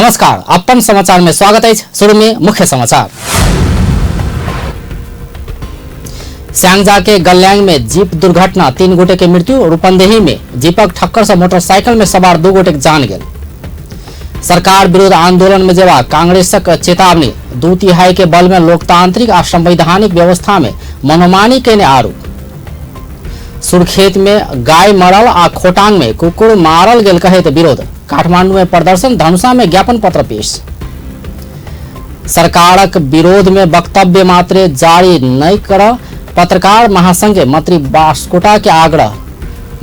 नमस्कार, अपन समाचार में स्वागत है। शुरू में मुख्य समाचार। स्यांगजा के गल्यांग में जीप दुर्घटना, 3 गोटे के मृत्यु। रूपंदेही में जीपक ठक्कर से मोटरसाइकिल में सवार 2 गोटे के जान गेल। सरकार विरोध आंदोलन में जेबा कांग्रेसक चेतावनी, 2/3 के बल में लोकतांत्रिक आ संवैधानिक व्यवस्था में मनोमानी केने आरोप। सुरखेत में गाय मरल आ खोटांग में कुकुर मारल गेल कहैत विरोध। काठमांडू में प्रदर्शन, धनुषा में ज्ञापन पत्र पेश। सरकारक विरोध में वक्तव्य मात्र जारी नहीं कर पत्रकार महासंघ के मंत्री बास्कोटा के आग्रह,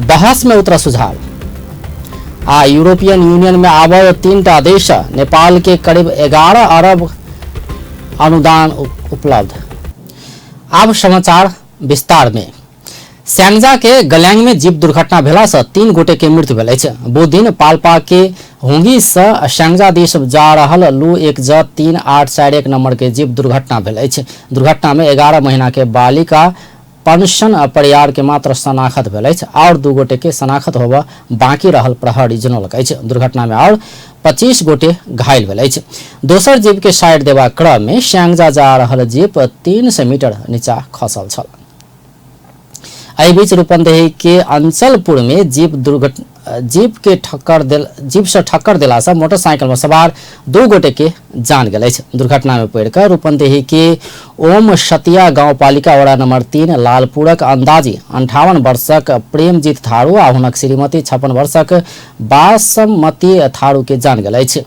बहस में उतर सुझाव। आ यूरोपियन यूनियन में आबद 3 देश, नेपाल के करीब 11 अरब अनुदान उपलब्ध। अब समाचार विस्तार में। स्यांगजा के गल्यांग में जीप दुर्घटना भेला से 3 गोटे के मृत्यु भेल अछि। बुध दिन पाल्पा के हुंगी से स्यांगजा दिस जा रहल लू 1 ज 3 8 4 1 नंबर के जीप दुर्घटना भेल अछि। दुर्घटना में 11 महीना के बालिका पनसन परियार के मात्र शनाखत भेल अछि और 2 गोटे के शनाखत होबऽ बाकी रहल प्रहरी जनौलक अछि। दुर्घटना में और 25 गोटे घायल भेल अछि। दोसर जीप के साइड देबाक क्रम में स्यांगजा जा रहल जीप 300 मीटर नीचा खसल छल। एहि बीच रूपंदेही के अंचलपुर में जीप दुर्घटना जीप के ठक्कर देल जीप से ठक्कर देला से मोटरसाइकिल में सवार 2 गोटे के जान गेल अछि। दुर्घटना में पड़ि कऽ रूपंदेही के ओम सतिया गांवपालिका वडा नंबर 3 लालपुरक अंदाजी 58 वर्षक प्रेमजीत थारू आ हुनक श्रीमती 56 वर्षक बासमती थारू के जान गेल अछि।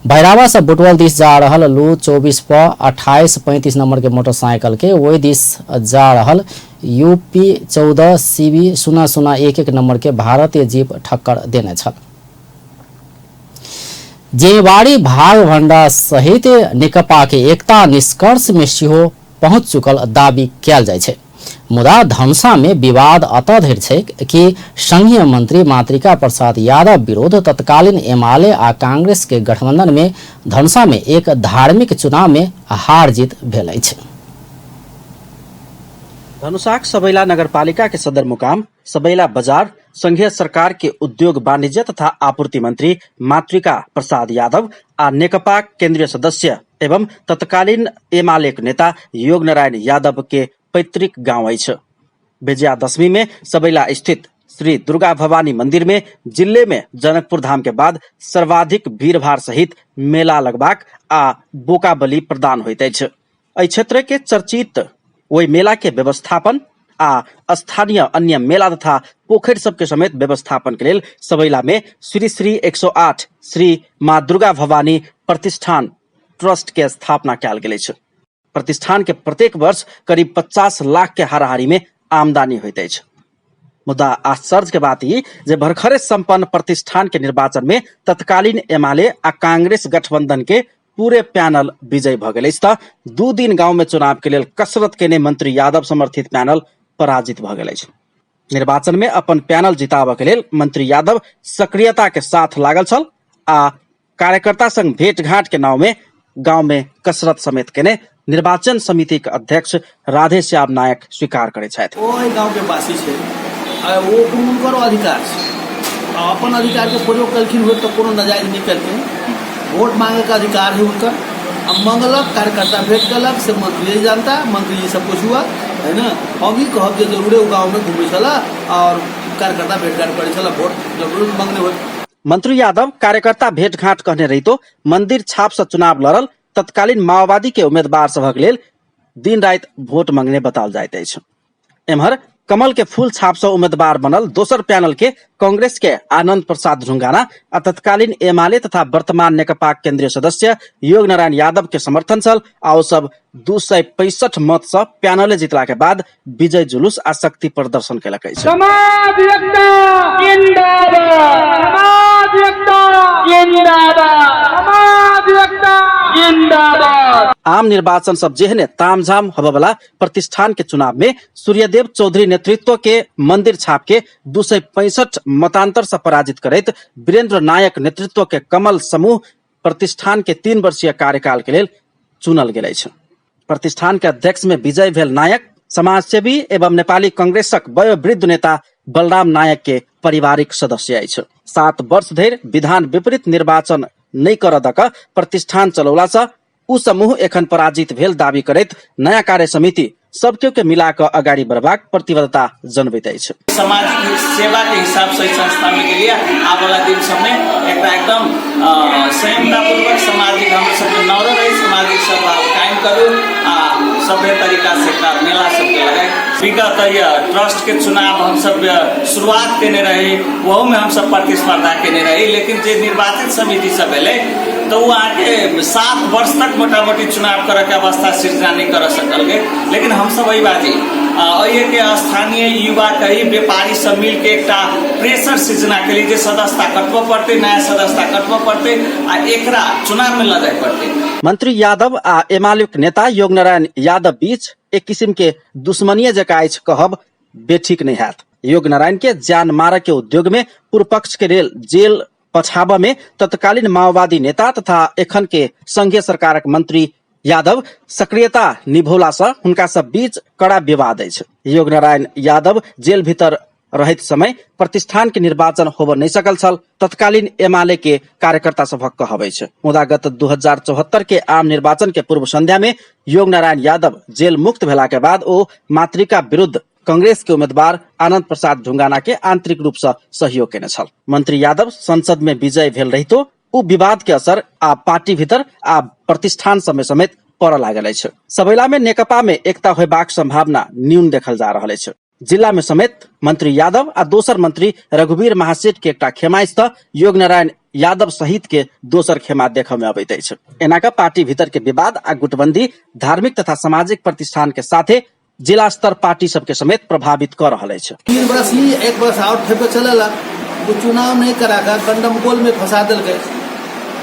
भैरावा से बुटवल दिस जा रहल लू 24 प 28 35 नंबर के मोटरसाइकिल के ओहि दिस जा रहल यूपी 14 सीबी 0 0 1 1 नंबर के भारतीय जीप ठक्कर देने छल। जिम्मेवारी भाग भंडा सहित नेकपा के एकता निष्कर्ष में सेहो पहुंच चुकल दावी कयल जाइ छै। मुदा धनुषा में विवाद अतः धरि छै कि संघीय मंत्री मातृका प्रसाद यादव विरोध तत्कालीन एमाले आ कांग्रेस के गठबंधन में धनुषा में एक धार्मिक चुनाव में हार जीत भेल अछि। धनुषाक सबैला नगरपालिका के सदरमुकाम सबैला बाजार संघीय सरकार के उद्योग वाणिज्य तथा आपूर्ति मंत्री मातृका प्रसाद यादव आ नेकपा केंद्रीय सदस्य एवं तत्कालीन एमालेक नेता योग नारायण यादव के पैतृक गांव अछि। विजयादशमी में सबैला स्थित श्री दुर्गा भवानी मंदिर में जिले में जनकपुर धाम के बाद सर्वाधिक भीड़भाड़ सहित मेला लगबाक आ बोका बलि प्रदान होइत अछि। एहि क्षेत्र के चर्चित ओहि मेला के व्यवस्थापन आ स्थानीय अन्य मेला तथा पोखरि सबके समेत व्यवस्थापन के लेल सबैला में श्री श्री 108 श्री माँ दुर्गा भवानी प्रतिष्ठान ट्रस्ट के स्थापना कयल गेल अछि। प्रतिष्ठान के प्रत्येक वर्ष करीब 50 लाख के हाराहारी में आमदनी होइत अछि। मुदा आश्चर्य के बात ई जे भरखरे संपन्न प्रतिष्ठान के निर्वाचन में तत्कालीन एमाले आ कांग्रेस गठबंधन के पूरे पैनल विजयी भ गेल अछि त 2 दिन गांव में चुनाव के लेल कसरत केने मंत्री यादव समर्थित पैनल पराजित भ गेल अछि। निर्वाचन में अपन पैनल जिताबऽ के लेल मंत्री यादव सक्रियता के साथ लागल छल आ कार्यकर्ता संग भेंटघाट के नाव में गांव में कसरत समेत केने निर्वाचन समिति के अध्यक्ष राधेश्याम नायक स्वीकार करे छथि। ओ एहि गांव के वासी छै आ ओ हुनकर अधिकार छै आ अपन अधिकार के प्रयोग कलखिन हुए तऽ कोनो नाजायज नहि कलखिन। वोट मांगे के अधिकार है हुनकर आ मंगलक कार्यकर्ता भेंट कलक से मंत्री जी जानता, मंत्री जी सब कुछ हुआ है ना। हम ही कहब जे जरूरे ओ गांव में घूमे छला और कार्यकर्ता भेंटघाट करे छला, वोट जरूर मंगने होत। मंत्री यादव कार्यकर्ता भेंटघाट कहने रहितो मंदिर छाप से चुनाव लड़ल तत्कालीन माओवादी के उम्मीदवार सभक लेल दिन राति वोट मंगने बताओल जाइत अछि। एम्हर कमल के फूल छाप से उम्मीदवार बनल दोसर पैनल के कांग्रेस के आनंद प्रसाद ढुंगाना आ तत्कालीन एमाले तथा वर्तमान नेकपा केंद्रीय सदस्य योग नारायण यादव के समर्थन छल आ ओ सब 265 मत से पैनले जीतला के बाद विजय जुलूस आ शक्ति प्रदर्शन केलक अछि। समाज एकता जिंदाबाद, समाज एकता जिंदाबाद, समाज एकता जिंदाबाद। आम निर्वाचन सब जेहने तामझाम होबयवला प्रतिष्ठान के चुनाव में सूर्यदेव चौधरी नेतृत्व के मंदिर छाप के 265 मतांतर से पराजित करैत वीरेंद्र नायक नेतृत्व के कमल समूह प्रतिष्ठान के 3 वर्षीय कार्यकाल के लेल चुनल गेल अछि। प्रतिष्ठान के अध्यक्ष में विजय भेल नायक समाजसेवी एवं नेपाली कांग्रेसक वयोवृद्ध नेता बलराम नायक के पारिवारिक सदस्य अछि। 7 वर्ष धरि विधान विपरीत निर्वाचन नहि करऽ दऽ कऽ प्रतिष्ठान चलौला सँ ओ समूह एखन पराजित भेल दावी करैत नयाँ कार्य समिति सब केओ के मिला कऽ अगाडि बढ़बाक प्रतिबद्धता जनबैत अछि। सामाजिक सेवा के हिसाब से संस्था में गेलिए, आबला दिन सब में एकटा एकदम संयमतापूर्वक सामाजिक हम सबके नौर रही, सामाजिक सद्भाव कायम करू आ सभ्य तरीका से एकटा मेला सबके लगाए। विगत ट्रस्ट के चुनाव हम सब शुरुआत केने रही, ओहू में हम सब प्रतिस्पर्धा केने रही, लेकिन जे निर्वाचित समिति सब भेलै तो वो अहाँके 7 वर्ष तक मोटा मोटी चुनाव करऽ के अवस्था सृजना नहीं कर सकल गे। लेकिन हम सब एहि बाजी एहिके स्थानीय युवा कही व्यापारी सब मिल के एकटा प्रेशर सृजना के लिए जे सदस्यता कटबऽ पड़तै, नया सदस्यता कटबऽ पड़तै आ एकरा चुनाव में लऽ जाय पड़तै। मंत्री यादव आ एमालेक नेता योगनारायण यादव बीच एक किसिम के दुश्मनीय जकाँ अछि कहब बेठीक नहीं हैत। योगनारायण के जान मारऽ के उद्योग में पूर्व पक्ष के लेल जेल पछाबऽ में तत्कालीन माओवादी नेता तथा एखन के संघीय सरकारक मंत्री यादव सक्रियता निभौला सँ हुनका सब बीच कड़ा विवाद अछि। योगनारायण यादव जेल भीतर रहैत समय प्रतिष्ठान के निर्वाचन होबऽ नहि सकल छल, तत्कालीन एमाले के कार्यकर्ता सभक कहब अछि। मुदा गत 2074 के आम निर्वाचन के पूर्व संध्या में योगनारायण यादव जेल मुक्त भेला के बाद ओ मातृका विरुद्ध कांग्रेस के उम्मीदवार आनंद प्रसाद ढुंगाना के आंतरिक रूप से सहयोग केने छल। मंत्री यादव संसद में विजय भेल रहितो ओ विवाद के असर आ पार्टी भीतर आ प्रतिष्ठान समय समेत पड़ऽ लागल अछि। सबैला में नेकपा में एकता होयबाक संभावना न्यून देखल जा रहल अछि। जिला में समेत मंत्री यादव आ दोसर मंत्री रघुवीर महासेठ के एकटा खेमा अछि तऽ योगनारायण यादव सहित के दोसर खेमा देखऽ में अबैत अछि। एना कऽ पार्टी भीतर के विवाद आ गुटबंदी धार्मिक तथा सामाजिक प्रतिष्ठान के साथे जिला स्तर पार्टी सबके समेत प्रभावित कऽ रहल अछि। 3 वर्ष ही 1 वर्ष और ठेपे चलेला, वो चुनाव नहीं करा कर गंडमगोल में फंसा देलकै।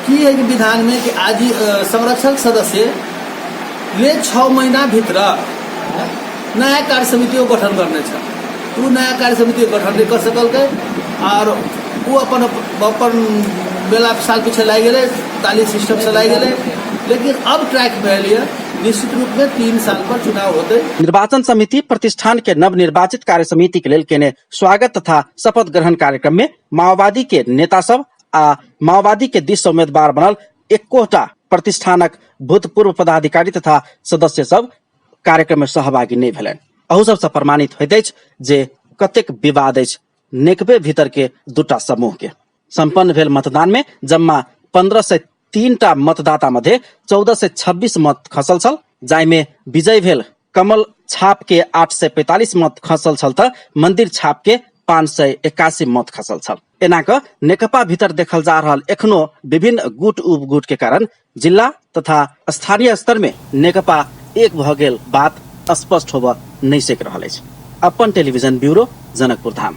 की है कि विधान में कि आज संरक्षक सदस्य ले 6 महीना भीतर नया कार्य समिति गठन करने छ, वो नया कार्य समिति गठन नहीं कर सकलकै और वो अपन अपन बेला साल पीछे लागि गेलै, ताली सिस्टम से लागि गेलै। लेकिन अब ट्रैक में एलिए, निश्चित रूप में 3 साल पर चुनाव होते। निर्वाचन समिति प्रतिष्ठान के नवनिर्वाचित कार्य समिति के लेल केने स्वागत तथा शपथ ग्रहण कार्यक्रम में माओवादी के नेता सब आ माओवादी के दिस उम्मीदवार बनल एकोटा प्रतिष्ठानक भूतपूर्व पदाधिकारी तथा सदस्य सब कार्यक्रम में सहभागी नहीं भेलनि। अहू सबसँ प्रमाणित होइत अछि जे कतेक विवाद अछि नेकबे भीतर के दूटा समूह के। संपन्न भेल मतदान में जम्मा 1503 टा मतदाता मध्य 1426 मत खसल छल, जाहिमे विजय भेल कमल छाप के 845 मत खसल छल तऽ मंदिर छाप के 581 मत खसल छल। एना कऽ नेकपा भीतर देखल जा रहल एखनो विभिन्न गुट उपगुट के कारण जिला तथा स्थानीय स्तर में नेकपा एक भऽ गेल बात स्पष्ट होबऽ नहि सकि रहल अछि। अपन टेलीविजन ब्यूरो, जनकपुर धाम।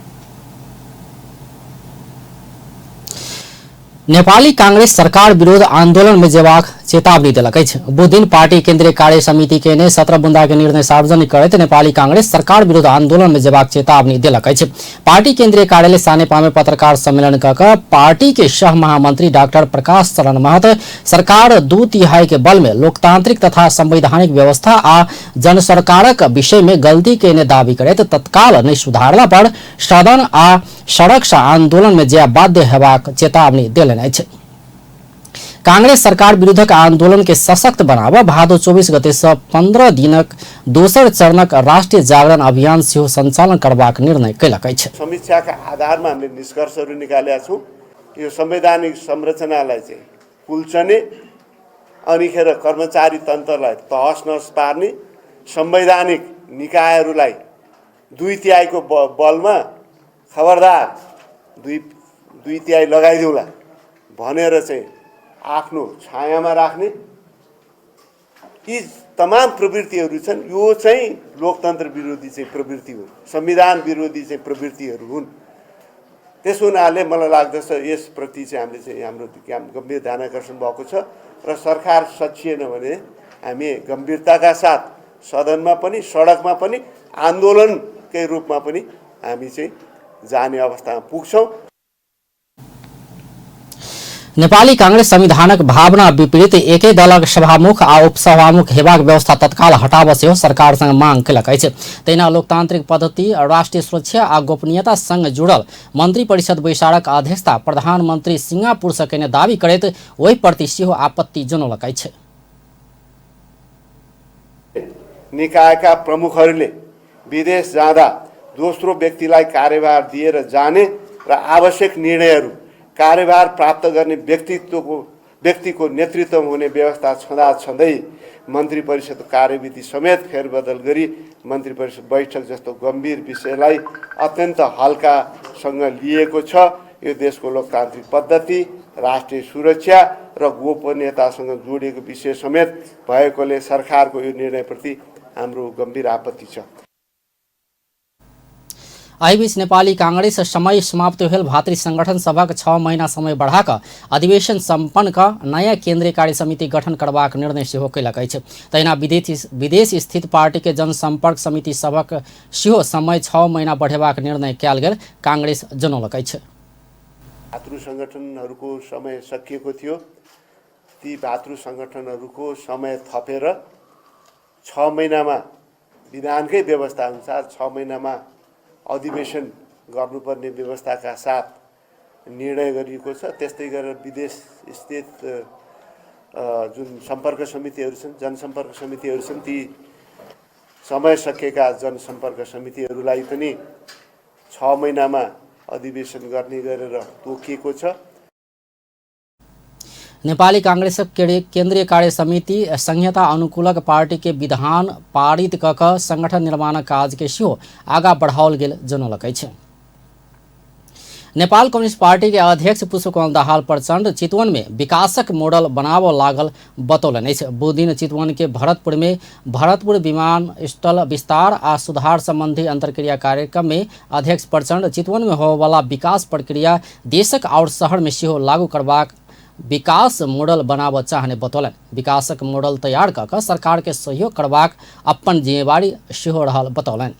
नेपाली कांग्रेस सरकार विरोध आंदोलन में जेबाक चेतावनी देलक अछि। बुधदिन पार्टी केंद्रीय कार्य समिति के ने 17 बुंदा के निर्णय सार्वजनिक करैत नेपाली कांग्रेस सरकार विरोध आंदोलन में जेबाक चेतावनी देलक अछि। पार्टी केंद्रीय कार्यालय सानेपा में पत्रकार सम्मेलन क क पार्टी के सह महामंत्री डॉक्टर प्रकाश शरण महत सरकार 2/3 के बल में लोकतांत्रिक तथा संवैधानिक व्यवस्था आ जनसरकारक विषय में गलती केने दावी करैत तत्काल नहि सुधारला पर सदन आ सड़क सँ आंदोलन में जाय बाध्य हेबाक चेतावनी देलनि अछि। कांग्रेस सरकार विरुद्धक आंदोलन के सशक्त बनाबऽ भादो 24 गते सँ 15 दिनक दोसर चरणक राष्ट्रीय जागरण अभियान सेहो संचालन करबाक निर्णय कयलक अछि। समीक्षाका आधारमा हामीले निष्कर्षहरू निकालेका छौँ। यो संवैधानिक संरचनालाई चाहिँ कुल्चने अनिखेर कर्मचारी तन्त्रलाई तहस नहस पार्ने, संवैधानिक निकायहरूलाई 2/3 बलमा खबरदार 2/3 लगाइदिउँला भनेर चाहिँ आफ्नो छायामा राख्ने यी तमाम प्रवृत्तिहरू छन्। यो चाहिँ लोकतन्त्र विरोधी चाहिँ प्रवृत्ति हुन्, संविधान विरोधी चाहिँ प्रवृत्तिहरू हुन्। त्यसो हुनाले मलाई लाग्दछ यसप्रति चाहिँ हामीले चाहिँ हाम्रो गम्भीर ध्यान आकर्षण भएको छ र सरकार सचिएन भने हामी गम्भीरताका साथ सदनमा पनि सडकमा पनि आन्दोलनकै रूपमा पनि हामी चाहिँ जाने अवस्थामा पुग्छौँ। नेपाली कांग्रेस संविधानक भावना विपरीत एके दलक सभामुख आ उपसभामुख हेबाक व्यवस्था तत्काल हटाबऽ सेहो सरकार संग मांग केलक अछि। तहिना लोकतांत्रिक पद्धति, राष्ट्रीय सुरक्षा आ गोपनीयता संग जुड़ल मंत्री परिषद बैसारक अध्यक्षता प्रधानमंत्री सिंगापुर सँ कयने दावी करैत ओहि प्रति सेहो आपत्ति जनौलक अछि। निकायका प्रमुखहरूले विदेश जाँदा दोस्रो व्यक्तिलाई कार्यभार दिएर जाने र आवश्यक निर्णयहरू कार्यभार प्राप्त गर्ने व्यक्तिको नेतृत्वमा हुने व्यवस्था छँदा छँदै मन्त्री परिषद कार्यविधि समेत फेरबदल गरी मन्त्री परिषद बैठक जस्तो गम्भीर विषयलाई अत्यन्त हल्कासँग लिएको छ। यो देशको लोकतान्त्रिक पद्धति, राष्ट्रिय सुरक्षा र गोपनीयतासँग जोडिएको विषय समेत भएकोले सरकारको यो निर्णयप्रति हाम्रो गम्भीर आपत्ति छ। एहिबीच नेपाली कांग्रेस समय समाप्त भेल भातृ संगठन सभक 6 महिना समय बढ़ाकऽ अधिवेशन सम्पन्न कऽ नयाँ केन्द्रीय कार्य समिति गठन करबाक निर्णय सेहो कयलक अछि। तहिना विदेश स्थित पार्टी के जनसंपर्क समिति सभक सेहो समय 6 महिना बढ़ेबाक निर्णय कयल गेल कांग्रेस जनौलक अछि। भातृ संगठनहरूको समय सकिएको थियो, ती भातृ संगठनहरूको समय थपेर 6 महिनामा विधानकै व्यवस्था अनुसार 6 महिनामा अधिवेशन गर्नुपर्ने व्यवस्थाका साथ निर्णय गरिएको छ। त्यस्तै गरेर विदेश स्थित जुन सम्पर्क समितिहरू छन्, जनसम्पर्क समितिहरू छन्, ती समय सकिएका जनसम्पर्क समितिहरूलाई पनि 6 महिनामा अधिवेशन गर्ने गरेर तोकिएको छ। नेपाली कांग्रेसक केन्द्रीय कार्य समिति संहिता अनुकूलक पार्टी के विधान पारित कऽ कऽ संगठन निर्माणक काज के सेहो आगाँ बढ़ाओल गेल जनौलक अछि। नेपाल कम्युनिस्ट पार्टी के अध्यक्ष पुष्पकमल दाहाल प्रचण्ड चितवन में विकासक मॉडल बनाबऽ लागल बतौलनि अछि। बुधदिन चितवन के भरतपुर में भरतपुर विमानस्थल विस्तार आ सुधार संबंधी अंतर्क्रिया कार्यक्रम में अध्यक्ष प्रचण्ड चितवन में होबयवला विकास प्रक्रिया देशक आओर शहर में सेहो लागू करबाक विकास मॉडल बनाबऽ चाहने बतौलनि। विकासक मॉडल तैयार कऽ कऽ सरकार के सहयोग करबाक अपन जिम्मेवारी सेहो रहल बतौलनि।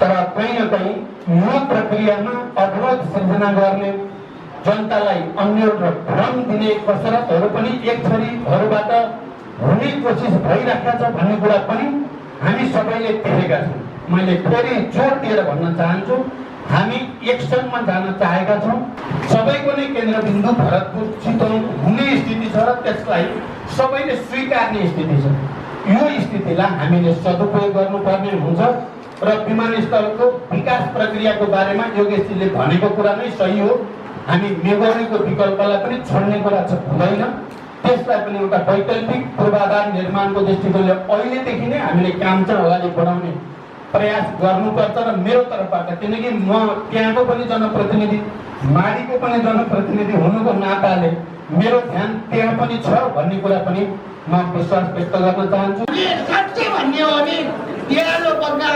तर कहीँ न कहीँ यो प्रक्रियामा अवरोध सिर्जना गर्ने, जनतालाई अन्यल र भ्रम दिने कसरतहरू पनि एक छरीहरूबाट हुने कोसिस भइरहेको छ भन्ने कुरा पनि हामी सबैले देखेका छौँ। मैले फेरि जोड दिएर भन्न चाहन्छु, हामी एक्सनमा जान चाहेका छौँ। सबैको नै केन्द्रबिन्दु भरतपुर चितवन हुने स्थिति छ र त्यसलाई सबैले स्वीकार्ने स्थिति छ। यो स्थितिलाई हामीले सदुपयोग गर्नुपर्ने हुन्छ र विमानस्थलको विकास प्रक्रियाको बारेमा योगेशजीले भनेको कुरा नै सही हो। हामी मेगौरीको विकल्पलाई पनि छोड्ने कुरा हुँदैन, त्यसलाई पनि एउटा वैकल्पिक पूर्वाधार निर्माणको दृष्टिकोणले अहिलेदेखि नै हामीले काम चाहिँ अगाडि बढाउने प्रयास गर्नुपर्छ। र मेरो तर्फबाट, किनकि म त्यहाँको पनि जनप्रतिनिधि, माडीको पनि जनप्रतिनिधि हुनुको नाताले मेरो ध्यान त्यहाँ पनि छ भन्ने कुरा पनि म विश्वास व्यक्त गर्न चाहन्छु।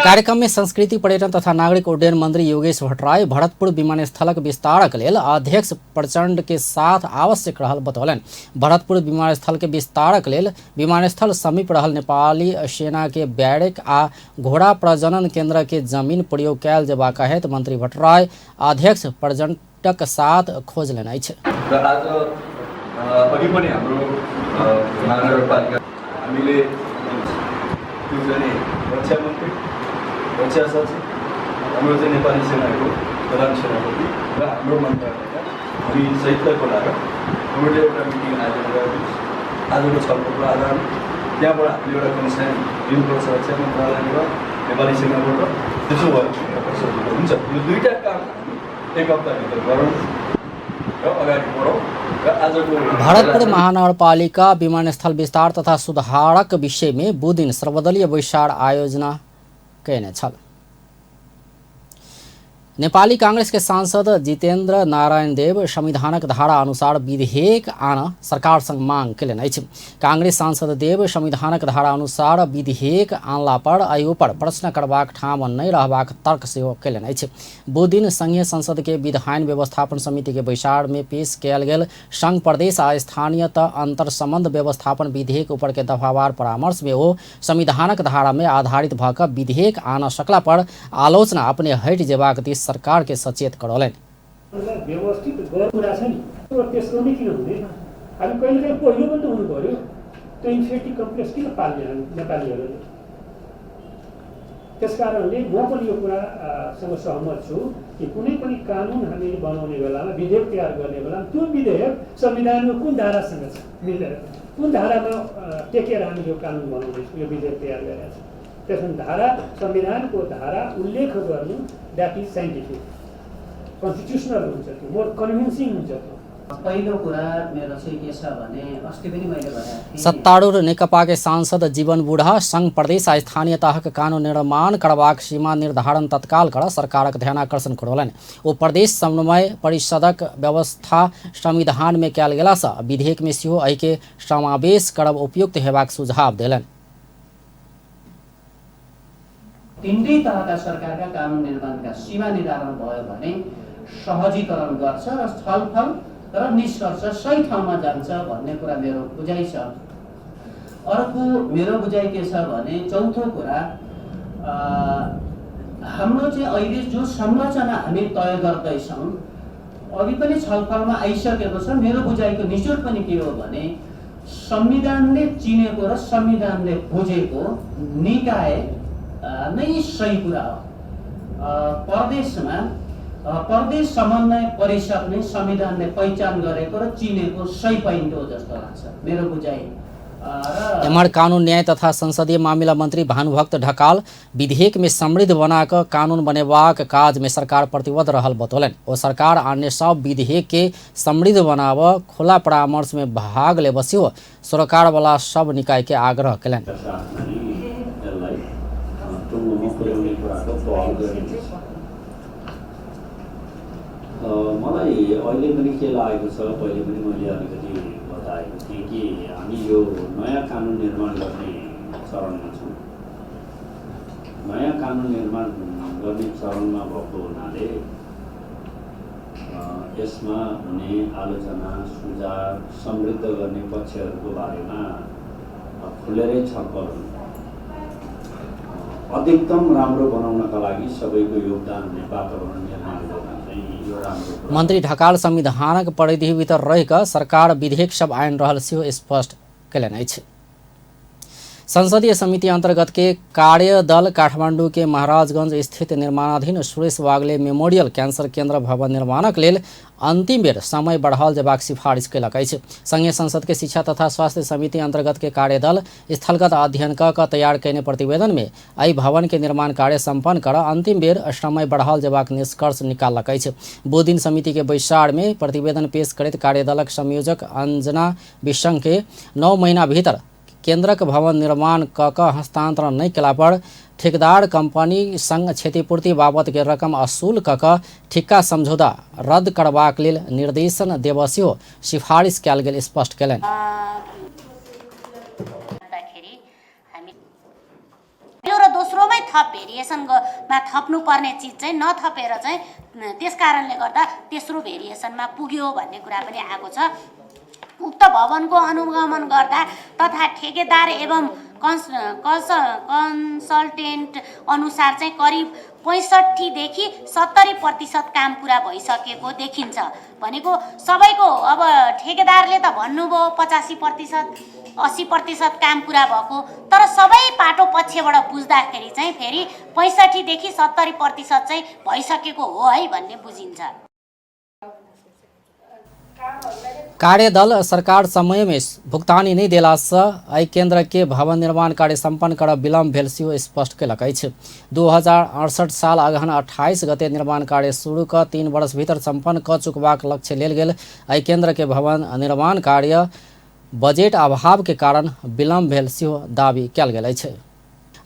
कार्यक्रम में संस्कृति, पर्यटन तथा नागरिक उड्डयन मंत्री योगेश भट्टराई भरतपुर विमानस्थलक विस्तारक लेल अध्यक्ष प्रचण्ड के साथ आवश्यक रहल बतौलनि। भरतपुर विमानस्थल के विस्तारक लेल विमानस्थल समीप रहल नेपाली सेना के बैरक आ घोड़ा प्रजनन केंद्र के जमीन प्रयोग कयल जेबाक कहैत मंत्री भट्टराई अध्यक्ष प्रचण्डक साथ खोज लेने अछि। र आज अघि पनि हाम्रो महानगरपालिका हामीले पूजनीय रक्षा मन्त्री, रक्षा सचिव, हाम्रो चाहिँ नेपाली सेनाको प्रधान सेनापति र हाम्रो मन्त्रालयका हामी सहितलाई बोलाएर हामीले एउटा मिटिङ आयोजना गरेको। आजको छलफलको आधारमा त्यहाँबाट हामीले एउटा कन्सेन्ट दिनुपर्छ रक्षा मन्त्रालयबाट, नेपाली सेनाबाट। त्यसो भयो भने सजिलो हुन्छ। यो दुईवटा काम हामी एक हप्ताभित्र गरौँ र अगाडि बढौँ। र आजको भरतपुर महानगरपालिका विमानस्थल विस्तार तथा सुधारक विषय में बुधदिन सर्वदलीय बैसार आयोजना कयने छल। नेपाली कांग्रेस के सांसद जितेन्द्र नारायण देव संविधानक धारा अनुसार विधेयक आन सरकार संग मांग केलनि अछि। कांग्रेस सांसद देव संविधानक धारा अनुसार विधेयक आनला पर एहि ऊपर प्रश्न करबाक ठाम नहि रहबाक तर्क सेहो केलनि अछि। बुधदिन संघीय संसद के विधायन व्यवस्थापन समिति के बैसार में पेश कयल गेल संघ प्रदेश आ स्थानीय तह अंतर संबंध व्यवस्थापन विधेयक ऊपर के दफावार परामर्श में ओ संविधानक धारा में आधारित भऽ कऽ विधेयक आनऽ सकला पर आलोचना अपने हटि जेबाक दिस सरकार के सचेत करौलनि। व्यवस्थित कुरा छ नि, तेस्रो नै किन हुने? हामी कहिलेकाहीँ पहिलो पनि त हुनु पऱ्यो। त्यो इन्फेरिटी कम्प्लेक्स किन पाल्ने हामी नेपालीहरूले? त्यस कारणले म पनि यो कुरासँग सहमत छु कि कुनै पनि कानुन हामीले बनाउने बेलामा, विधेयक तयार गर्ने बेलामा त्यो विधेयक संविधानको कुन धारासँग छ मिलेर, कुन धारामा टेकेर हामीले यो कानुन बनाउँदैछौँ, यो विधेयक तयार गरेका छौँ, त्यसमा धारा, संविधानको धारा उल्लेख गर्नु that is scientific, constitutional हुन्छ, त्यो मोर कन्भिन्सिङ हुन्छ त्यो। पहिलो कुरा मेरो चाहिँ के छ भने, अस्ति पनि मैले भनेको थिएँ, सत्तारूढ़ नेकपा के सांसद जीवन बूढ़ा संघ प्रदेश आ स्थानीय तहक कानून निर्माण करबाक सीमा निर्धारण तत्काल कर सरकारक ध्यानाकर्षण करौलनि। ओ प्रदेश समन्वय परिषदक व्यवस्था संविधान में कयल गेला सँ विधेयक में सेहो एहि के समावेश करब उपयुक्त हेबाक सुझाव देलनि। तिनटै तहका सरकारका कानुन निर्माणका सीमा निर्धारण भयो भने सहजीकरण गर्छ र छलफल र निष्कर्ष सही ठाउँमा जान्छ भन्ने कुरा मेरो बुझाइ छ। अर्को मेरो बुझाइ के छ भने, चौथो कुरा, हाम्रो चाहिँ अहिले जो संरचना हामी तय गर्दैछौँ अघि पनि छलफलमा आइसकेको छ। मेरो बुझाइको निचोड पनि के हो भने, संविधानले चिनेको र संविधानले बुझेको निकाय नै सही कुरा हो। प्रदेशमा प्रदेश समन्वय परिषद नै संविधानले पहिचान गरेको र चिनेको सही पोइन्ट हो जस्तो लाग्छ मेरो बुझाइ। र एम्हर कानून न्याय तथा संसदीय मामिला मंत्री भानुभक्त ढकाल विधेयक में समृद्ध बना कऽ कानून बनेबाक काज में सरकार प्रतिबद्ध रहल बतौलनि। ओ सरकार अन्य सब विधेयक के समृद्ध बनाबऽ खुला परामर्श में भाग लेबऽ सेहो सरकारवाला सब निकाय के आग्रह केलनि। साथमा नै यसलाई टुङ्गोमा पुर्याउने कुराको पहल गरिँदैछ। मलाई अहिले पनि के लागेको छ, पहिले पनि मैले अलिकति बताएको थिएँ कि हामी यो नयाँ कानुन निर्माण गर्ने चरणमा छौँ। नयाँ कानुन निर्माण गर्ने चरणमा भएको हुनाले यसमा हुने आलोचना, सुझाव, समृद्ध गर्ने पक्षहरूको बारेमा खुलेरै छलफल हुनु, अधिकतम राम्रो बनाउनका लागि सबैको योगदान हुने वातावरण निर्माण गर्न चाहिँ यो राम्रो कुरा। मंत्री ढकाल संविधानक परिधि भीतर रहि कऽ सरकार विधेयक सब आनि रहल सेहो स्पष्ट केलनि अछि। संसदीय समिति अंतर्गत के कार्यदल काठमांडू के महाराजगंज स्थित निर्माणाधीन सुरेश वागले मेमोरियल कैंसर केंद्र भवन निर्माणक लेल अंतिम बेर समय बढ़ाओल जेबाक सिफारिश केलक अछि। संघीय संसद के शिक्षा तथा स्वास्थ्य समिति अंतर्गत के कार्यदल स्थलगत अध्ययन कऽ कऽ तैयार कयने प्रतिवेदन में एहि भवन के निर्माण कार्य संपन्न कर अंतिम बेर समय बढ़ाओल जेबाक निष्कर्ष निकाललक अछि। बुधदिन समिति के बैसार में प्रतिवेदन पेश करैत कार्यदलक संयोजक अंजना विसंग के 9 महीना भीतर केंद्रक भवन निर्माण कऽ कऽ हस्तांतरण नहि केला पर ठेकेदार कंपनी संग क्षतिपूर्ति बाबत के रकम असूल कऽ कऽ ठिक्का समझौता रद्द करबाक लेल निर्देशन देबऽ सेहो सिफारिश कयल गेल स्पष्ट केलनि। पहिलो र दोस्रोमै थप भेरिएसनमा थप्नुपर्ने चिज चाहिँ नथपेर चाहिँ त्यस कारणले गर्दा तेस्रो भेरिएसनमा पुग्यो भन्ने कुरा पनि आएको छ। उक्त भवनको अनुगमन गर्दा तथा ठेकेदार एवं कन्सल्टेन्ट अनुसार चाहिँ करिब 65 देखि 70% काम पुरा भइसकेको देखिन्छ। भनेको सबैको अब ठेकेदारले त भन्नुभयो 85% 80% काम पुरा भएको, तर सबै पाटो पक्षबाट बुझ्दाखेरि चाहिँ फेरि 65 देखि 70% चाहिँ भइसकेको हो है भन्ने बुझिन्छ। कार्यदल सरकार समय में भुगतानी नहि देलासँ एहि केंद्र के भवन निर्माण कार्य संपन्न करब विलम्ब भेल सेहो स्पष्ट केलक अछि। 2068 साल अगहन 28 गते निर्माण कार्य शुरू कऽ 3 वर्ष भीतर संपन्न कऽ चुकबाक लक्ष्य लेल गेल एहि केंद्र के भवन निर्माण कार्य बजेट अभाव के कारण विलम्ब भेल सेहो दावी कयल गेल अछि।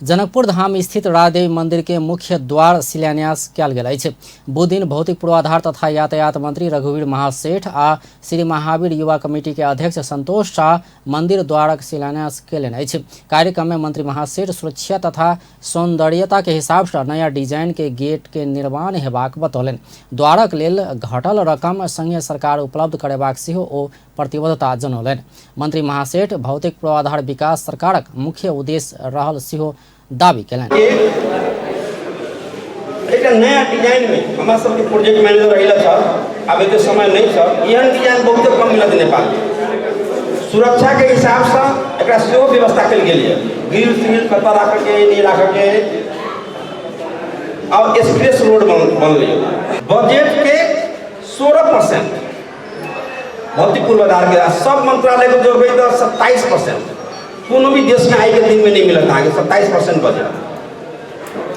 जनकपुर धाम स्थित राजदेवी मंदिर के मुख्य द्वार शिलान्यास कयल गेल अछि। बुधदिन भौतिक पूर्वाधार तथा यातायात मंत्री रघुवीर महासेठ आ श्री महावीर युवा कमिटी के अध्यक्ष संतोष शाह मंदिर द्वारक शिलान्यास कयलनि अछि। कार्यक्रम में मंत्री महासेठ सुरक्षा तथा सौंदर्यता के हिसाब से नया डिजाइन के गेट के निर्माण हेबाक बतौलनि। द्वारक लेल घटल रकम संघीय सरकार उपलब्ध करेबाक सेहो ओ प्रतिबद्धता जनौलनि। मंत्री महासेठ भौतिक पूर्वाधार विकास सरकारक मुख्य उद्देश्य रहल सेहो दावी कयलनि। एकटा नया डिजाइन में हमरा सबके प्रोजेक्ट मैनेजर अहिला छल, आब एते समय नहीं छल। एहन डिजाइन बहुते कम मिलत नेपाल में। सुरक्षा के हिसाब से एकरा सेहो व्यवस्था कयल गेल है, ग्रिल श्रिल कतऽ राखऽ के नहीं राखऽ के, और एक्सप्रेस रोड बनलै। बजट के 16% भौतिक पूर्वाधार के सब मंत्रालय को जोड़बै तऽ 27%, कोनो भी देश में आइ के दिन में नहीं मिलत अहाँके 27% बजट।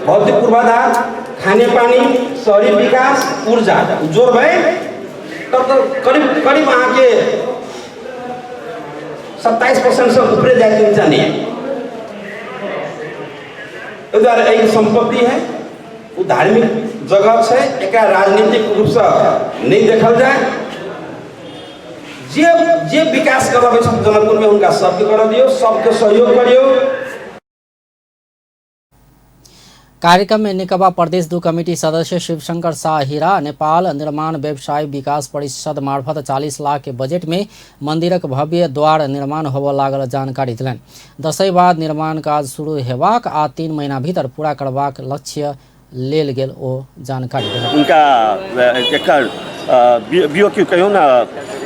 भौतिक पूर्वाधार, खाने पानी, शहरी विकास, ऊर्जा जोड़बै तब तो करीब करीब अहाँके 27% से ऊपरे जाए नीचा नहीं है। एहि दुआरे एहि सम्पत्ति है ओ धार्मिक जगह छै, एकरा राजनीतिक रूपसँ नहि देखल जाय। जे जे विकास करबै छथि जनकपुरमे हुनका सबके करऽ दियौ, सबके सहयोग करियौ। कार्यक्रम में नेकपा प्रदेश 2 कमिटी सदस्य शिवशंकर शाह हीरा नेपाल निर्माण व्यवसाय विकास परिषद मार्फत 40 लाख के बजट में मंदिरक भव्य द्वार निर्माण होबय लागल जानकारी दिलनि। दसैँ बाद निर्माण काज शुरू हेबाक आ 3 महीना भीतर पूरा करबाक लक्ष्य लेल गेल ओ जानकारी देलनि। उनका एकर बीओक्यू कहियो ना,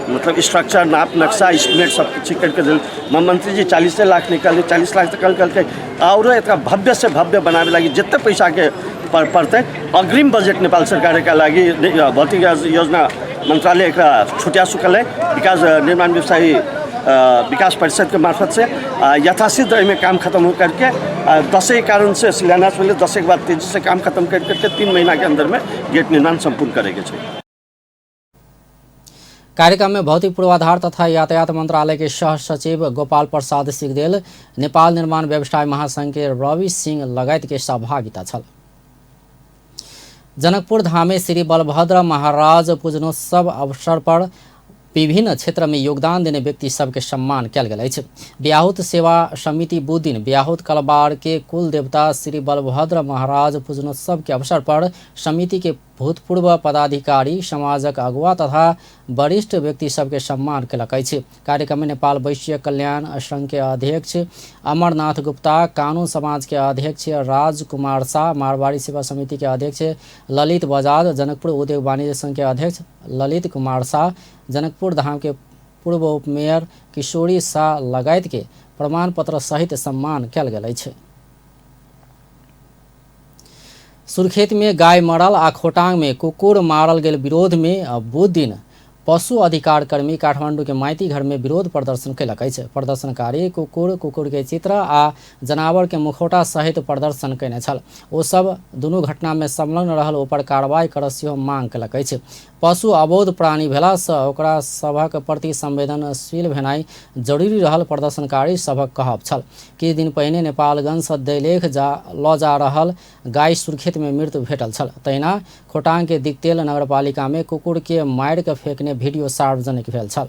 मतलब स्ट्रक्चर नाप नक्शा एस्टिमेट सब किछु करके दिल। मंत्री जी 40 लाख निकाल 40 लाख तक करके और एक भव्य से भव्य बनावे लगी जितने पैसा के पड़ते अग्रिम बजट नेपाल सरकार के लागि भौतिक योजना मंत्रालय एक छुटिया चुकल है विकास निर्माण व्यवसायी विकास परिषद के मार्फत से यथाशीघ्र एहिमे काम खत्म हो करके दसैँ कारण से शिलान्यास भेलै। दसैँ के बाद तेजी से काम खत्म कर करके 3 महीना के अंदर में गेट निर्माण संपूर्ण करेके छै। कार्यक्रम में भौतिक पूर्वाधार तथा यातायात मंत्रालय के सह सचिव गोपाल प्रसाद सिगदेल, नेपाल निर्माण व्यवसाय महासंघ के रवि सिंह लगायत के सहभागिता छल। जनकपुर धामे श्री बलभद्र महाराज पूजनोत्सव अवसर पर विभिन्न क्षेत्र में योगदान देने व्यक्ति सबके सम्मान कयल गेल अछि। ब्याहुत सेवा समिति बुधदिन ब्याहुत कलबार के कुल देवता श्री बलभद्र महाराज पूजनोत्सव के अवसर पर समिति के भूतपूर्व पदाधिकारी, समाजक अगुवा तथा वरिष्ठ व्यक्ति सबके सम्मान कयलक अछि। कार्यक्रम में नेपाल वैश्य कल्याण संघ के अध्यक्ष अमरनाथ गुप्ता, कानून समाज के अध्यक्ष राजकुमार शाह, मारवाड़ी सेवा समिति के अध्यक्ष ललित बजाज, जनकपुर उद्योग वाणिज्य संघ के अध्यक्ष ललित कुमार शाह, जनकपुर धाम के पूर्व उपमेयर किशोरी शाह लगायत के प्रमाण पत्र सहित सम्मान कयल गेल अछि। सुर्खेत में गाय मरल आ खोटांग में कुकुर मारल गेल विरोध में बुधदिन पशु अधिकार कर्मी काठमांडू के माइती घर में विरोध प्रदर्शन कयलक अछि। प्रदर्शनकारी कुकुर, कुकुर के चित्र आ जनावर के मुखौटा सहित प्रदर्शन कयने छल। ओ सब दुनू घटना में संलग्न रहल ऊपर कार्रवाई करऽ सेहो मांग कयलक अछि। पशु अबोध प्राणी भेलासँ ओकरा सभक प्रति संवेदनशील भेनाइ जरूरी रहल प्रदर्शनकारी सभक कहब छल। किछु दिन पहिने नेपालगंजसँ दैलेख लऽ जा रहल गाय सुर्खेत में मृत भेटल छल। तहिना खोटांग के दिक्तेल नगरपालिका में कुकुर के मारि कऽ फेंकने वीडियो सार्वजनिक भेल छल।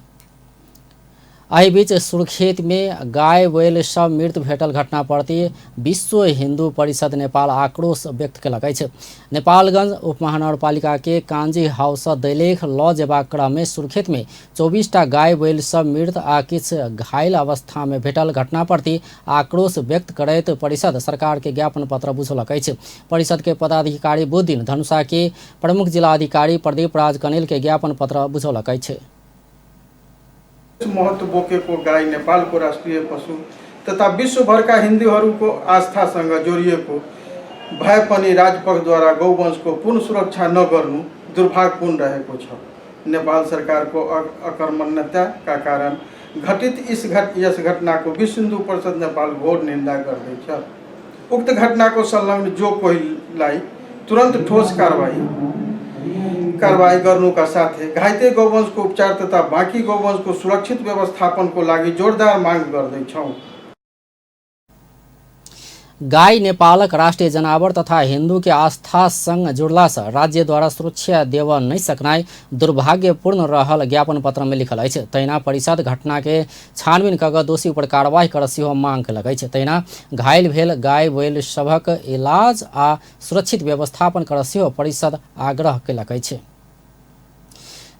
एहि बीच सुर्खेत में गाय बैल सब मृत भेटल घटना प्रति विश्व हिंदू परिषद नेपाल आक्रोश व्यक्त कयलक अछि। नेपालगंज उपमहानगरपालिका के कांजी हाउस दैलेख लऽ जेबाक क्रम में सुर्खेत में 24टा गाय बैल सब मृत आ किछु घायल अवस्था में भेटल घटना प्रति आक्रोश व्यक्त करैत परिषद सरकार के ज्ञापन पत्र बुझौलक अछि। परिषद के पदाधिकारी बुधदिन धनुषा के प्रमुख जिलाधिकारी प्रदीप राज कनेल के ज्ञापन पत्र बुझौलक अछि। महत्व बोकेको गाई नेपालको राष्ट्रिय पशु तथा विश्वभरका हिन्दूहरूको आस्थासँग जोडिएको भए पनि राजपक्षद्वारा गौवंशको पूर्ण सुरक्षा नगर्नु दुर्भाग्यपूर्ण रहेको छ। नेपाल सरकारको अकर्मण्यताका कारण घटित यस घटनाको विश्व हिन्दू परिषद नेपाल घोर निन्दा गर्दैछ। उक्त घटनाको संलग्न जो कोहीलाई तुरन्त ठोस कारवाही गर्नुका साथै घाइते गौवंशको उपचार तथा बाँकी गौवंशको सुरक्षित व्यवस्थापनको लागि जोरदार माग गर्दैछौँ। गाय नेपालक राष्ट्रिय जनावर तथा हिन्दू के आस्था संग जुड़ला से राज्यद्वारा सुरक्षा देव नहीं सकनाइ दुर्भाग्यपूर्ण रहल ज्ञापन पत्र में लिखल अछि। तहिना परिषद घटना के छानबीन कऽ दोषी पर कार्रवाई कर सेहो मांग केलक अछि। तहिना घायल भेल गाय बैल सभक इलाज आ सुरक्षित व्यवस्थापन कर सेहो परिषद आग्रह केलक अछि।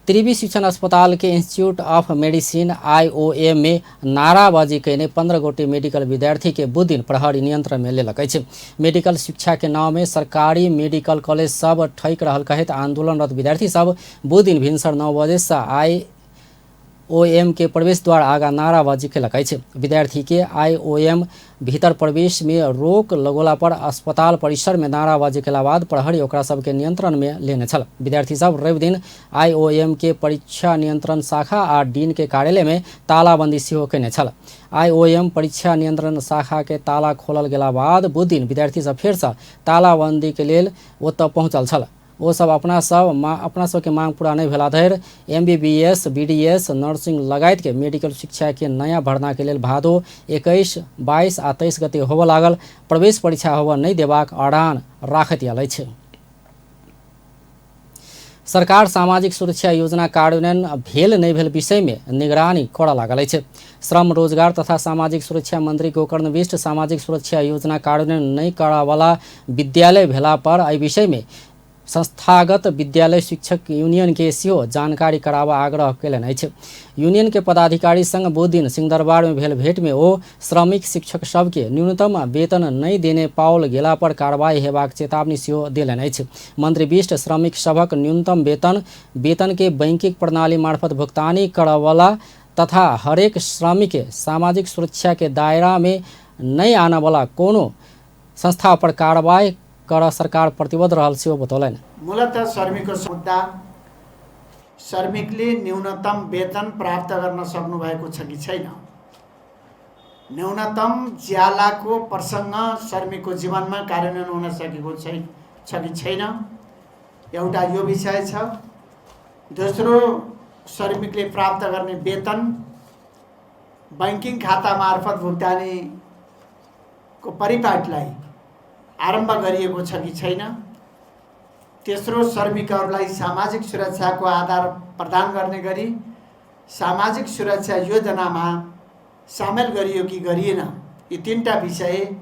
त्रिवी शिक्षण अस्पताल के इंस्टीट्यूट ऑफ मेडिसिन आईओएम में नाराबाजी कयने 15 गोटे मेडिकल विद्यार्थी के बुध दिन प्रहरी नियंत्रण में लेलक अछि। मेडिकल शिक्षा के नाम में सरकारी मेडिकल कॉलेज सब ठकि रहल कहैत आंदोलनरत विद्यार्थी सब बुध दिन भिनसर 9 बजे से आईओएम के प्रवेश द्वार आगा नाराबाजी केलक अछि। विद्यार्थी के आईओएम भीतर प्रवेश में रोक लगोला पर अस्पताल परिसर में नाराबाजी केला बाद प्रहरी ओकरा सबके नियंत्रण में लेने छल। विद्यार्थी सब रवि दिन आईओएम के परीक्षा नियंत्रण शाखा आ डीन के कार्यालय में तालाबंदी सेहो केने छल। आईओएम परीक्षा नियंत्रण शाखा के ताला खोलल गेला बाद बुध दिन विद्यार्थी सब फेरसँ तालाबंदी के लेल ओतऽ पहुँचल छल। ओ सब अपना सबके मांग पूरा नहीं भेला धरि एमबीबीएस, बीडीएस, नर्सिंग लगायत के मेडिकल शिक्षा के नया भर्ना के लेल भादो 21, 22 आ 23 गते होबऽ लागल प्रवेश परीक्षा होबऽ नहीं देबाक अड़ान राखैत आयल अछि। सरकार सामाजिक सुरक्षा योजना कार्यान्वयन भेल नहि भेल विषय में निगरानी करऽ लागल अछि। श्रम रोजगार तथा सामाजिक सुरक्षा मंत्री गोकर्ण विष्ट सामाजिक सुरक्षा योजना कार्यान्वयन नहि करऽवला विद्यालय भेला पर एहि विषय में संस्थागत विद्यालय शिक्षक यूनियन के सेहो जानकारी कराबऽ आग्रह कयलनि अछि। यूनियन के पदाधिकारी संग बुध दिन सिंहदरबार में भेल भेंट में ओ श्रमिक शिक्षक सबके न्यूनतम वेतन नहि देने पाओल गेला पर कार्रवाई हेबाक चेतावनी सेहो देलनि अछि। मंत्री विष्ट श्रमिक सभक न्यूनतम वेतन के बैंकिंग प्रणाली मार्फत भुगतानी करऽवला तथा हरेक श्रमिक के सामाजिक सुरक्षा के दायरा में नहि आनऽवला कोनो संस्था पर कार्रवाई कर सरकार प्रतिबद्ध रहल सेहो बतौलनि। मूलतः श्रमिकको मुद्दा श्रमिकले न्यूनतम वेतन प्राप्त गर्न सक्नु भएको छ कि छैन, न्यूनतम ज्यालाको प्रसङ्ग श्रमिकको जीवनमा कार्यान्वयन हुन सकेको छ कि छैन, एउटा यो विषय छ। दोस्रो, श्रमिकले प्राप्त गर्ने वेतन बैंकिङ खाता मार्फत भुक्तानीको परिपाटीलाई आरम्भ गरिएको छ कि छैन। तेस्रो, श्रमिकहरूलाई सामाजिक सुरक्षाको आधार प्रदान गर्ने गरी सामाजिक सुरक्षा योजनामा सामेल गरियो कि गरिएन। यी तीनटा विषय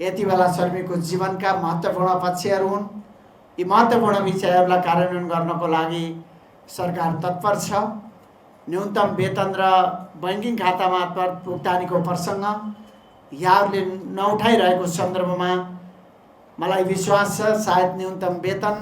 यति बेला श्रमिकको जीवनका महत्त्वपूर्ण पक्षहरू हुन्। यी महत्त्वपूर्ण विषयहरूलाई कार्यान्वयन गर्नको लागि सरकार तत्पर छ। न्यूनतम वेतन र बैंकिङ खाता मार्फत भुक्तानीको प्रसङ्ग यहाँहरूले नउठाइरहेको सन्दर्भमा मलाई विश्वास छ सायद न्यूनतम वेतन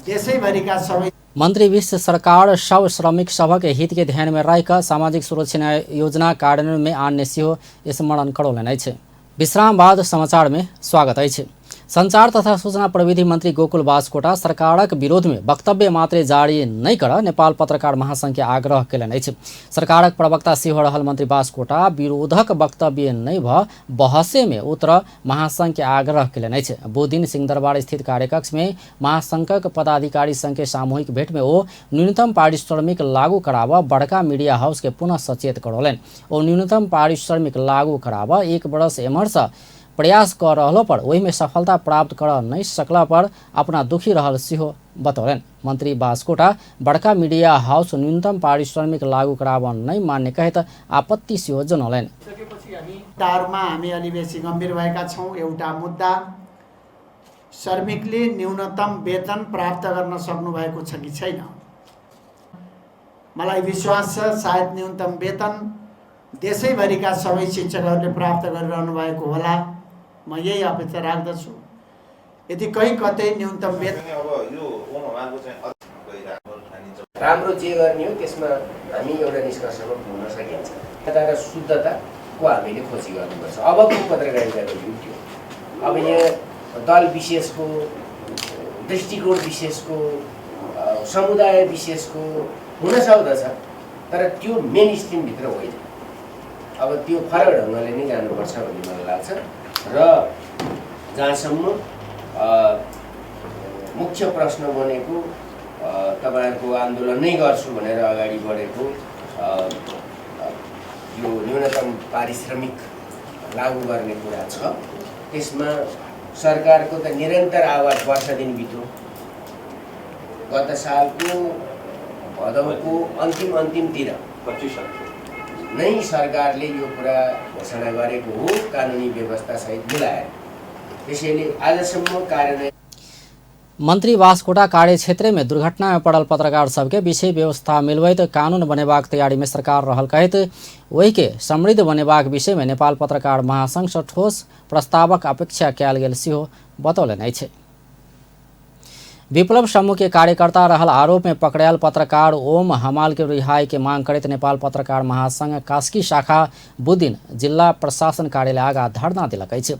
देशैभरिका सबै। मंत्री विश्व सरकार सब श्रमिक सभक हित के ध्यान में राखि सामाजिक सुरक्षा योजना कार्यान्वयन में आनने सेहो स्मरण करौलनि अछि। विश्राम बाद समाचार में स्वागत अछि। संचार तथा सूचना प्रविधि मंत्री गोकुल बास्कोटा सरकारक विरोध में वक्तव्य मात्रे जारी नहीं कर नेपाल पत्रकार महासंघ के आग्रह कयलनि अछि। सरकारक प्रवक्ता सेहो रहल मंत्री बास्कोटा विरोधक वक्तव्य नहीं भ बहसे में उतर महासंघ के आग्रह कयलनि अछि। बुध दिन सिंहदरबार स्थित कार्यकक्ष में महासंघक पदाधिकारी संघ के सामूहिक भेंट में ओ न्यूनतम पारिश्रमिक लागू कराबऽ बड़का मीडिया हाउस के पुनः सचेत करौलनि। ओ न्यूनतम पारिश्रमिक लागू कराबऽ एक बरस एम्हरसँ प्रयास कर रहलो पर ओहिमे सफलता प्राप्त कर नहीं सकला पर अपना दुखी रहल सेहो बतौलनि। मंत्री बास्कोटा बड़का मीडिया हाउस न्यूनतम पारिश्रमिक लागू कराबऽ नहीं मान्य कहैत आपत्ति सेहो जनौलनि। मुद्दाहरूमा हामी अलि बेसी गम्भीर भएका छौँ। एउटा मुद्दा, श्रमिकले न्यूनतम वेतन प्राप्त गर्न सक्नु भएको छ कि छैन। मलाई विश्वास छ सायद न्यूनतम वेतन देशैभरिका सबै शिक्षकहरूले प्राप्त गरिरहनु भएको होला, म यही अपेक्षा राख्दछु। यदि कहीँ कतै न्यूनतम वेतन राम्रो जे गर्ने हो त्यसमा हामी एउटा निष्कर्षमा पुग्न सकिन्छ। तर शुद्धताको हामीले खोजी गर्नुपर्छ। अबको पत्रकारिताको युग हो। अब यहाँ दल विशेषको, दृष्टिकोण विशेषको, समुदाय विशेषको हुन सक्दछ, तर त्यो मेन स्ट्रिमभित्र होइन। अब त्यो फरक ढङ्गले नै जानुपर्छ भन्ने मलाई लाग्छ। र जहाँसम्म मुख्य प्रश्न बनेको तपाईहरुको आन्दोलन नै गर्छु भनेर अगाडि बढेको यो न्यूनतम पारिश्रमिक लागू गर्ने कुरा छ। त्यसमा सरकारको त निरन्तर आवाज वर्ष दिन बित्यो। गत सालको भदौको अन्तिमतिर 25 नै सरकारले यो कुरा घोषणा गरेको हो, कानुनी व्यवस्थासहित मिलाएर। त्यसैले आजसम्म कार्यान्वयन मंत्री बास्कोटा कार्यक्षेत्र में दुर्घटना में पड़ल पत्रकार सबके विषय व्यवस्था मिलबैत कानून बनेबाक तैयारी में सरकार रहल कहैत ओहि के समृद्ध बनेबाक विषय में नेपाल पत्रकार महासंघ से ठोस प्रस्तावक अपेक्षा कयल गेल सेहो बतौलनि अछि। विप्लव समूह के कार्यकर्ता रहल आरोप में पकड़ायल पत्रकार ओम हमाल के रिहाई के मांग करैत नेपाल पत्रकार महासंघ कास्की शाखा बुधदिन जिल्ला प्रशासन कार्यालय आगा धरना देलक अछि।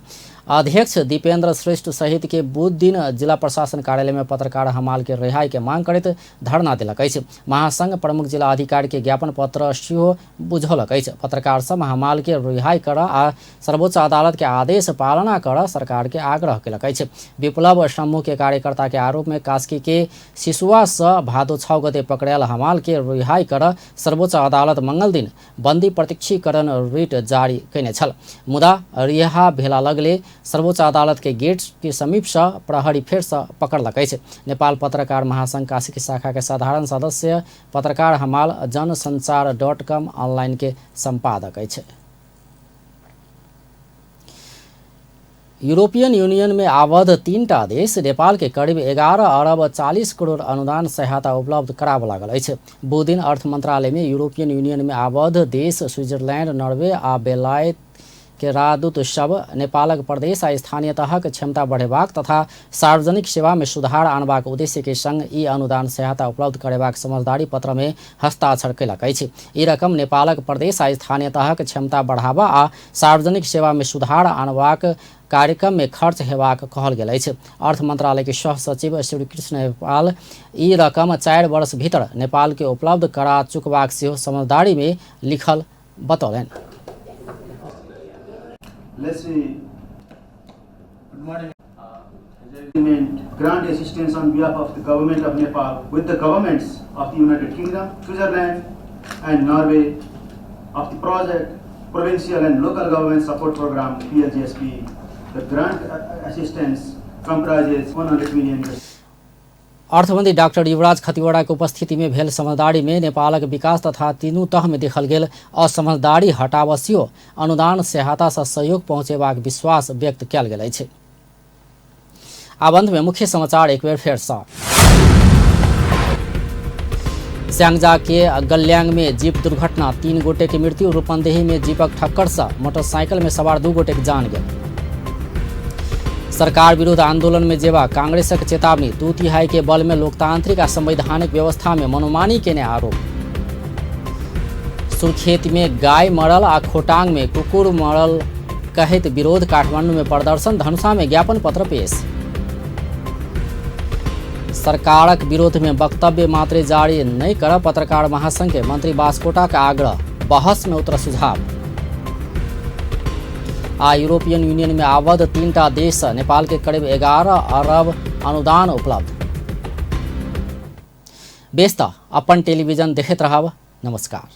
अध्यक्ष दीपेंद्र श्रेष्ठ सहित के बुधदिन जिला प्रशासन कार्यालय में पत्रकार हमाल के रिहाई के मांग करैत धरना देलक अछि। महासंघ प्रमुख जिला अधिकारी के ज्ञापन पत्र सेहो बुझौलक अछि। पत्रकार सब हमाल के रिहाई कर आ सर्वोच्च अदालत के आदेश पालना कर सरकार के आग्रह केलक अछि। विप्लव समूह के कार्यकर्ता के आरोप में कास्की के सिसुआ से भादो 6 गते पकड़ायल हमाल के रिहाई कर सर्वोच्च अदालत मंगल दिन बंदी प्रत्यक्षीकरण रिट जारी कयने छल। मुदा रिहा भेला लगले सर्वोच्च अदालत के गेट के समीप से प्रहरी फेर से पकड़लक अछि। नेपाल पत्रकार महासंघ कास्की शाखा के साधारण सदस्य पत्रकार हमाल जनसंचार.com ऑनलाइन के संपादक अछि। यूरोपियन यूनियन में आबद्ध 3टा देश नेपाल के करीब 11 अरब 40 करोड़ अनुदान सहायता उपलब्ध कराबऽ लागल अछि। बुधदिन अर्थ मंत्रालय में यूरोपियन यूनियन में आबद्ध देश स्विट्जरलैंड, नॉर्वे आ बेलायत के राजदूत सब नेपालक प्रदेश आ स्थानीय तहक क्षमता बढ़ेबाक तथा सार्वजनिक सेवा में सुधार आनबाक उद्देश्य के संग ई अनुदान सहायता उपलब्ध करेबाक समझदारी पत्र में हस्ताक्षर कयलक अछि। ई रकम नेपालक प्रदेश आ स्थानीय तहक क्षमता बढ़ावा आ सार्वजनिक सेवा में सुधार आनबाक कार्यक्रम में खर्च हेबाक कहल गेल अछि। अर्थ मंत्रालय के सह सचिव श्रीकृष्ण नेपाल ई रकम 4 वर्ष भीतर नेपाल के उपलब्ध करा चुकबाक सेहो समझदारी में लिखल बतौलनि। Let's see. Good morning. Grant assistance on behalf of the government of Nepal with the governments of the United Kingdom, Switzerland and Norway of the project Provincial and Local Government Support Program PLGSP. The grant assistance comprises 100 million. अर्थमंत्री doctor युवराज खतिवड़ा के उपस्थिति में भेल समझदारी में नेपालक विकास तथा तीनू तह में देखल गेल असमझदारी हटावसियो अनुदान सहायता से सहयोग पहुँचेबाक विश्वास व्यक्त कयल गेल अछि। आब अंत में मुख्य समाचार एक बेर फेर सँ। स्यांगजा के गल्यांग में जीप दुर्घटना, 3 गोटे के मृत्यु। रूपंदेही में जीपक ठक्कर से मोटरसाइकिल में सवार 2 गोटे के जान गेल। सरकार विरुद्ध आंदोलन में जेबा कांग्रेसक चेतावनी, 2/3 के बल में लोकतांत्रिक आ संवैधानिक व्यवस्था में मनोमानी केने आरोप। सुर्खेत में गाय मरल आ खोटांग में कुकुर मरल कहैत विरोध, काठमांडू में प्रदर्शन, धनुषा में ज्ञापन पत्र पेश। सरकारक विरोध में वक्तव्य मात्र जारी नहीं कर पत्रकार महासंघ के मंत्री बास्कोटा का आग्रह, बहस में उतर सुझाव। आ यूरोपियन यूनियन में आबद्ध 3टा देश नेपाल के करीब 11 अरब अनुदान उपलब्ध। बेस त अपन टेलीविजन देखैत रहब। नमस्कार।